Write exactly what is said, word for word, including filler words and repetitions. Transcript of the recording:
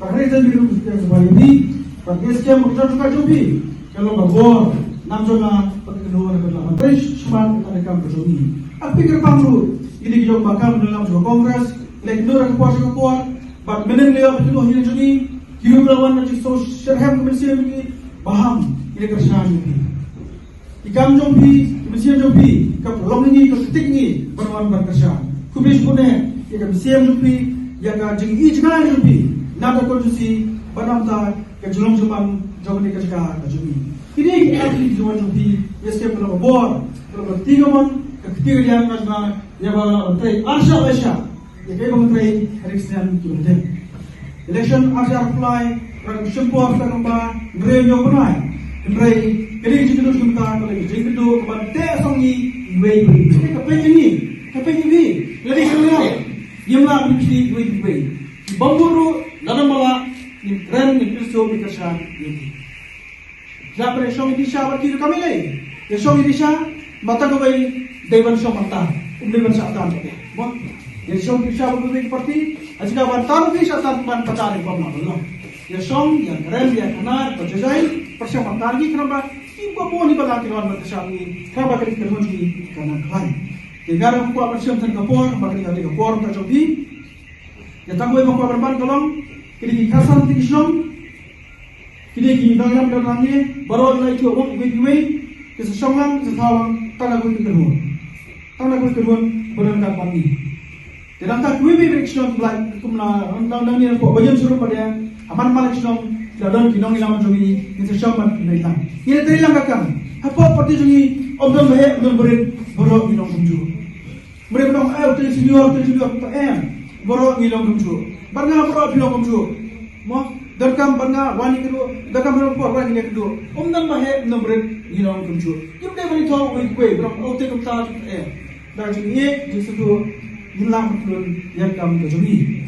Bad hynrei jong phi ruh ka skem kaba ïa phi, bad ka skem ka jong ka jong phi ka long ka bor nam jong nga, bad ka long ka long ka trei shaman ka kam ka jong ngi. Ap phi kyrpang ruh ïa ki jong ba kam ka long jong ka Congress, leh ki dur ka por jong ka por, bad mynnin leh ba ki dur hi jong ngi, ki ruh ka wan na ki so sherhem ka mynsiem ki, ba ham ïa ka kyrshan jong phi. Ki kam jong phi, ki mynsiem jong phi, ka pynlong ngi, ka ktik ngi ban wan ban kyrshan. Khublei shibun eh ïa ka mynsiem jong phi, ïa ka jingïohi jingïohi jong phi na ka constituency, bad namar ka jinglong jingman jong kane ka jaka ka jong ngi. Kine ki artylli ki jingwan jong phi, ïa skem ka long ka bor, ka long ka kti kamon, ka kti kadiang ka jong nga, ïa ba la trei arshah arshah. Ïa kaei ba ngan trei ha ki snem kiba dep. Election arshah arphew lai, ngan shim por sa kumba hynriew hynñiew bnai. Hynrei ka dei ka jingkynduh jingkynta, ka dei ka jingkynduh kaba teh song ngi iwei pa iwei. Ka peit ïa ngi, ka peit ïa ngi. Lada ngi sngewlem, ngim lah ban peit iwei pa iwei. Ki bym bun ruh, lada ym lah, ngin kren, ngin pynshong, ngin kyrshan ïa ki. Ïa phi ïa shong ïa phi sha bad ki ruh kam ïalei. Ïa shong ïa phi sha, ma tang kawei dei ban shong ban tan. Um dei ban shah tan. Mo? Ïa shong ïa phi sha bad kawei ki party, ha jaka ban tan ïa phi sha tan ban pata ïa phi bym lah ban long. Ïa shong, ïa kren, ïa kynad, ban jajai, ban shah ban tan ki kynad ba ki ba bun hi ba la ki wan ban kyrshan ngi, kynad ba ka dei ka mon ki ka nang khlaiñ. Ïa nga ruh kwah ban shim tang ka por, ba ka dei ka dei ka por ka jong phi. Ïa tang kawei ba kwah ban ban ka long, ki dei ki khatsan tylli ki shnong, ki dei ki nongïalam dang ngi, baroh la ïathuh wang iwei pa iwei, ki sa shong lang, ki sa thaw lang, tang na kawei ka kynhun. Tang na kawei ka kynhun, ba don ka ban ngi. Te dang ka kawei pa iwei ki shnong ki blai, kum na, dang dang ngi na ko, ba ïam shurum ba dei, ha man man ki shnong, la don ki nongïalam jong ngi, ki sa shong ban ki blai lang. Ngi la trei lang ka kam. Hapoh party jong ngi, ym don ba heh, ym don ba rit, baroh ngi long kumjuh. Mrem nong eh, te senior, te senior, te em. Baroh ngi long kumjuh. Bad nga baroh phi long kumjuh. Mo, donkam bad nga wan ïa kynduh, donkam phi long por wan ïa kynduh. Um don ba heh, um don ba rit, ngi long kumjuh. Kim dei ban ïathuh wei wei, baroh, oh, te kumta, te em. Da jingïeit, jingsngewthuh, ngin lah ban pynlong ïa ka kam ka jong ngi.